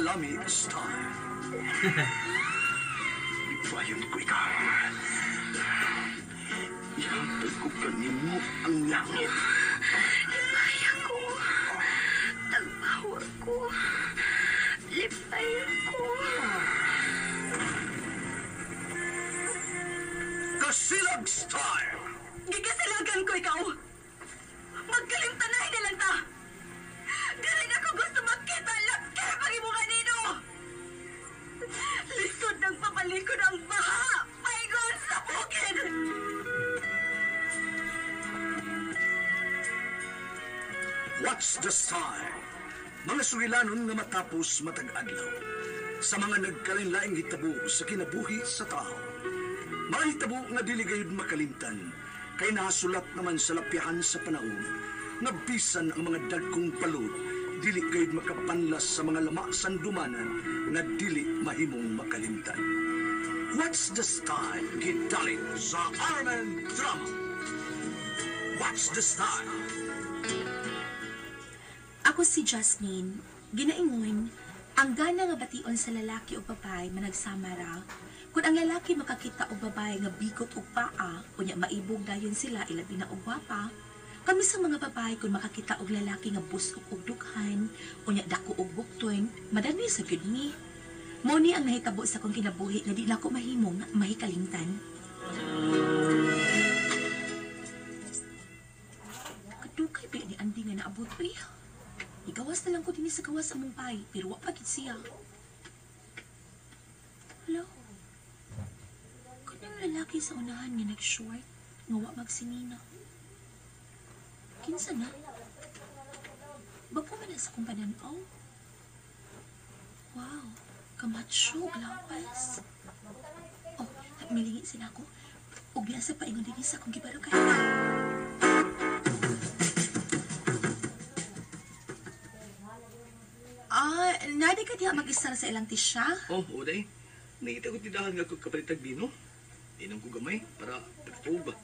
Salami style. Ipayon ko ikaw. Ihatag ko kanimo ang langit. Lipay ko. Tagpawar ko. Lipay ko. Kasilag style. Gikasilagan ko ikaw. Magkalimtanay na lang ta. Dili na ko gusto makita lakir pag imo kanino. Lisod ng papalikod ang baha. Paingon sa bukid. What's the style? Mga sugilanon nga matapos matag adlaw. Sa mga nagkalinlaing hitabo sa kinabuhi sa tao. Mga hitabo nga dili gayud makalimtan, kay nasulat naman sa lapyahan sa panahon, nga bisan ang mga dagkong palod, dili gayud makapanlas sa mga lama sandumanan nga dili mahimong makalimtan. What's the style? Gidalit sa RMN Drama. What's the style? Ako si Jasmine. Ginaingon, ang gana nga bation sa lalaki o babae managsama ra. Kung ang lalaki makakita og babae nga bigot og paa, unya maibog dayon sila ilabi na og gwapa. Kami sa mga babae kung makakita og lalaki nga busok og dughan, unya dako og bukton, madani sa gud mi. Mao ni ang nahitabo sa akong kinabuhi nga di nako mahimong mahikalimtan. Kadugay ba ni Andy nga naabot uy? Igawas na lang ko dinhi sa gawas among bay, pero wa pa gid siya. Hello? Kanang lalaki sa unahan nga nag-short, nga wa magsinina. Kinsa na? Bago man na sa akong pananaw. Wow, kamacho, glawas. Oh, milingi sila ko. Ug niya sa paingon dinhi sa akong gibarokay. Ah, nadi ka diha mag-isara sa ilang tisya? Oh, uday. Nakita ko tindahan nga kapalitag bino. Inom ko gamay para pagkatuog ba.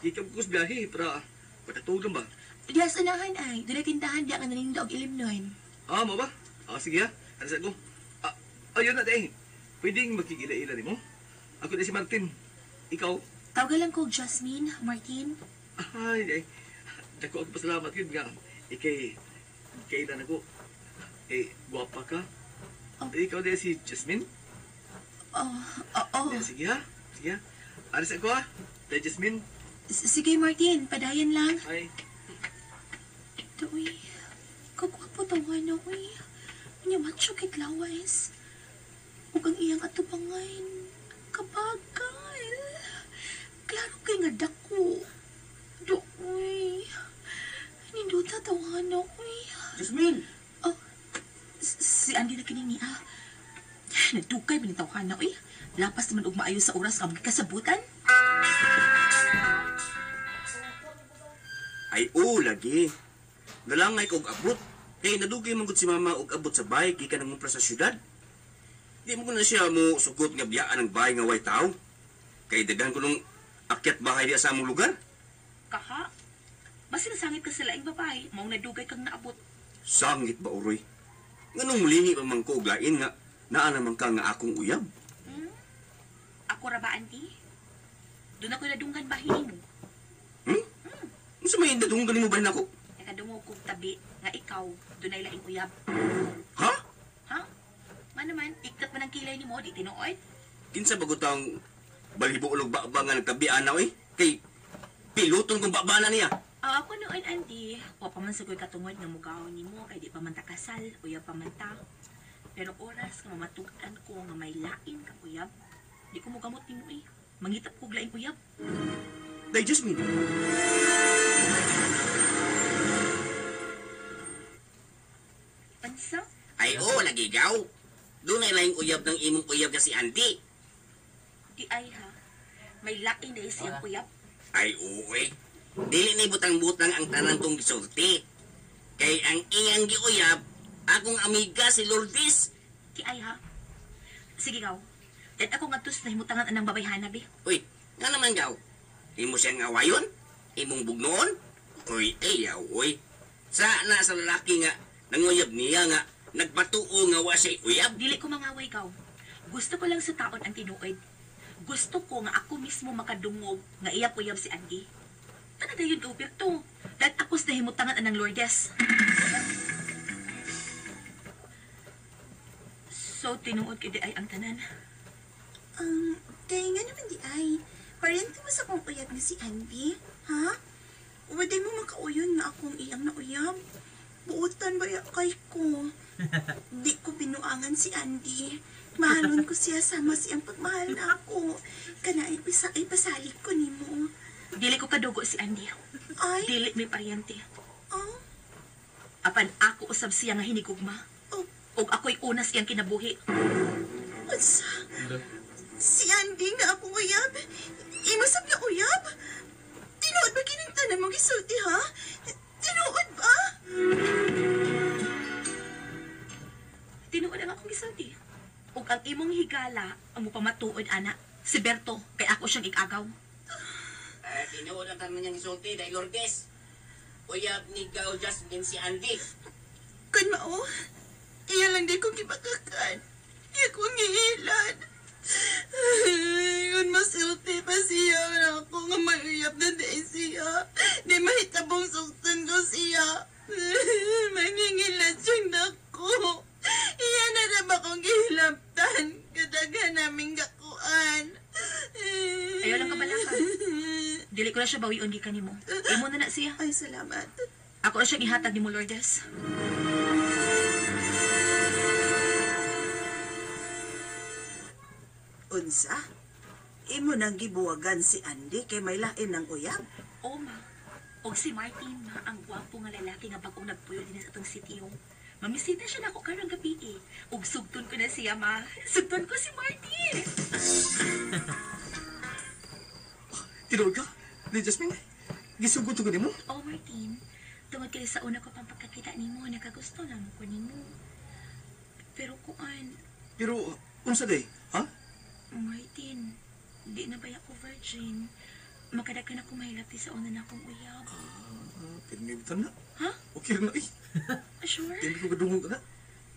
Ikaw ko sa biyahe para pagkatuog lang ba? Diha sa unahan ay, doon ay tindahan diha nga naninda og ilim nun. Ah, mo ba? Ah, sige ha. Ano sa ko? Ah, ayun na, day. Pwedeng makikila-ila ni mo. Ako na si Martin. Ikaw? Tawagan lang ko og Jasmine, Martin. Ay, day. Dako ako pasalamat yun nga. Ikay, kailan ako. Eh, guwapa ka. Oh. Eh, ikaw din si Jasmine? Oh, oo. Eh, sige ha. Sige ha. Aris ako ha. Day Jasmine. Sige, Martin. Padayon lang. Ay. Ito, uy. Kagwapo tawa na, uy. Unya, macho kay lawas. Ug ang iyang atubangan. Kabagal. Klaro kay nga dako. Do, uy. Ninduta tawa na, uy. Jasmine! Oh, si Andy na kining niya. Nagdugay man tawhan na, uy. Lapas naman og maayo sa oras nga magkasabutan. Ay, oo, lagi. Nalangay ko og abot. Kay nadugay man gud si mama og abot sa bahay gikan nangumpra sa syudad. Di mo ko na siya mo sugot nga biyaan ang bahay nga way tao. Kay daghan ko nung akyat bahay diya sa among lugar. Kaha? Basta nasangit ka sa laing babae, maong nadugay kang naabot. Sangit ba, Uroy? Nganong mulingi pa man ko og lain nga naa naman ka nga akong uyab? Hmm? Ako ra ba, auntie? Doon ako nadunggan bahin mo. Hmm? Unsa may nadunggan nimo bahin ako? Nakadungog kog tabi nga ikaw dunay laing uyab. Ha? Ha? Man naman, ikat man ang kilay nimo, di tinuod. Kinsa ba gutang balhibo ulog ba nga nagtabi ana oy? Kay piluton kong babana niya. Ah, ako noon, auntie, wa pa man sugoy katungod nga mugaw nimo kay di pa man ta kasal, uyab pa man ta. Pero oras nga mamatug-an ko nga may lain ka uyab, di ko mogamot nimo eh. Mangitap kog laing uyab. Day Jasmine. Pansa? Ay, oo, nagigaw. Doon ay laing uyab ng imong uyab nga si Andy. Di ay ha. May lain na siyang uyab. Ay, oo eh. Dili na butang-butang ang tanan kong gisulti. Kay ang iyang giuyab, akong amiga si Lourdes. Di ay ha. Sige gaw. Dahil ako nga tos nahimutangan anang babayhana be. Uy, nga naman gaw. Imo siyang awayon? Imong bugnoon? Uy, ayaw, uy. Sa na sa lalaki nga, nanguyab niya nga, Nagpatuo nga wa siya'y uyab. Dili ko mangaway gaw. Gusto ko lang sa taon ang tinuod. Gusto ko nga ako mismo makadungog nga iyang uyab si Andy. Tana dayon Gilberto. Dahil ako sa nahimutangan anang Lourdes. So, tinuod kay di ay ang tanan. Kaya nga naman di ay. Paryente mo sa akong uyab nga si Andy, ha? Uwaday mo makauyon nga akong iyang nauyab. Buotan ba ya kay ko? Di ko binuangan si Andy. Mahalon ko siya sama siyang pagmahal na ako. Kana ay isa ay pasalig ko nimo. Dili ko kadugo si Andy. Ay, Dili may paryente. oh, Apan ako usab siya nga hinigugma. oh, Og ako'y una siyang kinabuhi. unsa? Si Andy nga akong uyab. Imasab nga uyab. Tinuod ba kining tanan mo gisulti ha? Tinuod ba? Tinuod ang akong gisulti. Ug ang imong higala ang mupamatuod ana. Si Berto kay ako siyang ikagaw. Ah, tinuod ang tanan niyang gisulti dahil Lourdes. Uyab ni Gaw Jasmine si Andy. Kan mao, iya lang di kong gibakakan. Iya kong giilan. Yun masulti pa siya na ako nga mayuyap na di siya. Di mahitabong suktan ko siya. Mangingilat siyang dako. Iya na na ba kong gihilaptan? Kadaghan naming gakuan. Ayaw lang kabalaka. Dili ko na siya bawion gikan nimo. Imo na na siya. Ay, salamat. Ako na siyang ihatag nimo Lourdes. Unsa? Imo nang gibuwagan si Andy kay may lain ng uyab. O ma. Og si Martin ma ang gwapo nga lalaki nga bag-ong nagpuyo din sa atong sitio. Mamisita siya nako karong gabi eh. Ug sugton ko na siya ma. Sugton ko si Martin. Tinuod ka? Di Jasmine, gisugot ko nimo. Oh Martin, tungod kay sa una ko pang pagkakita nimo nakagusto lang ko nimo. Pero kuan, Pero unsa day? Ha? Martin, di na ba ako virgin? Makadagan ako mahilapti sa una na akong uyab. Ah, pero may na. Ha? Okay na eh. Sure? Kaya ko kadungog na.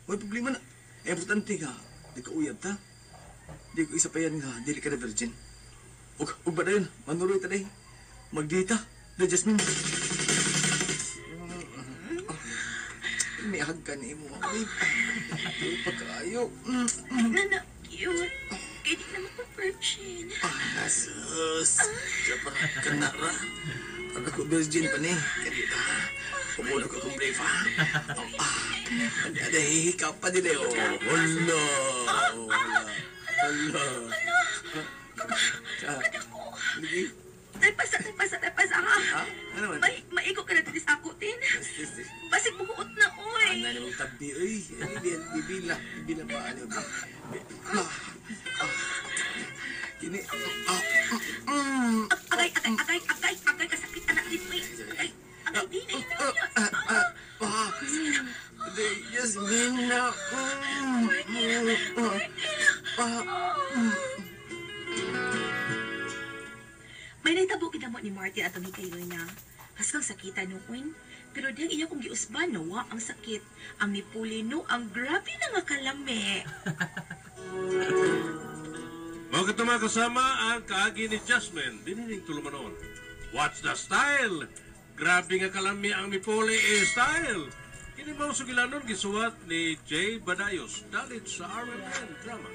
May problema na. Eh, importante ka. Di ka uyab ta. Di ko isa pa yan nga, dili ka na virgin. Ug ba dayon, manuroy ta day. Magdita, da Jasmine. May hag ka ni mo. Ay, pa kaayo. Nana, cute. Kaya di naman ko virgin. Ah, sus. Sa pa ka na ra. Pag ako virgin pa ni. Kaya ta. Kumuno ka kong brave, ha? Oh, ah. Ada, hihikaw pa nila, oh. Hala. Hala. Hala. Ah, Kadako. lagi. Taypasa, taypasa, taypasa, ha? Ha? Ano man? May, maigo ka na din sa ako, tin. Sis, sis. Basig buhuot na, oy. Ana ni mong tabi, oy. Ay, di, bibila. Bibila pa, ano. Ah, ah. Kini, ah, Agay, agay, agay, agay, agay, kasakit anak din, oy. Agay, agay din, ay, ah, ah, ah, ah. Di, Jasmine na. Ah, ah. May nahitabo kidamo ni Martin atong hikayoy na. Haskang sakita noon. Pero diyang iya kong giusban, nawa ang sakit. Ang nipuli no, ang grabe na nga kalami. Mga katuma kasama ang kaagi ni Jasmine, dinining tulumanon. What's the style? Grabe nga kalami ang mipuli eh, style. Kini mao sugilanon gisuwat ni Jay Badayos dalit sa RMN Drama.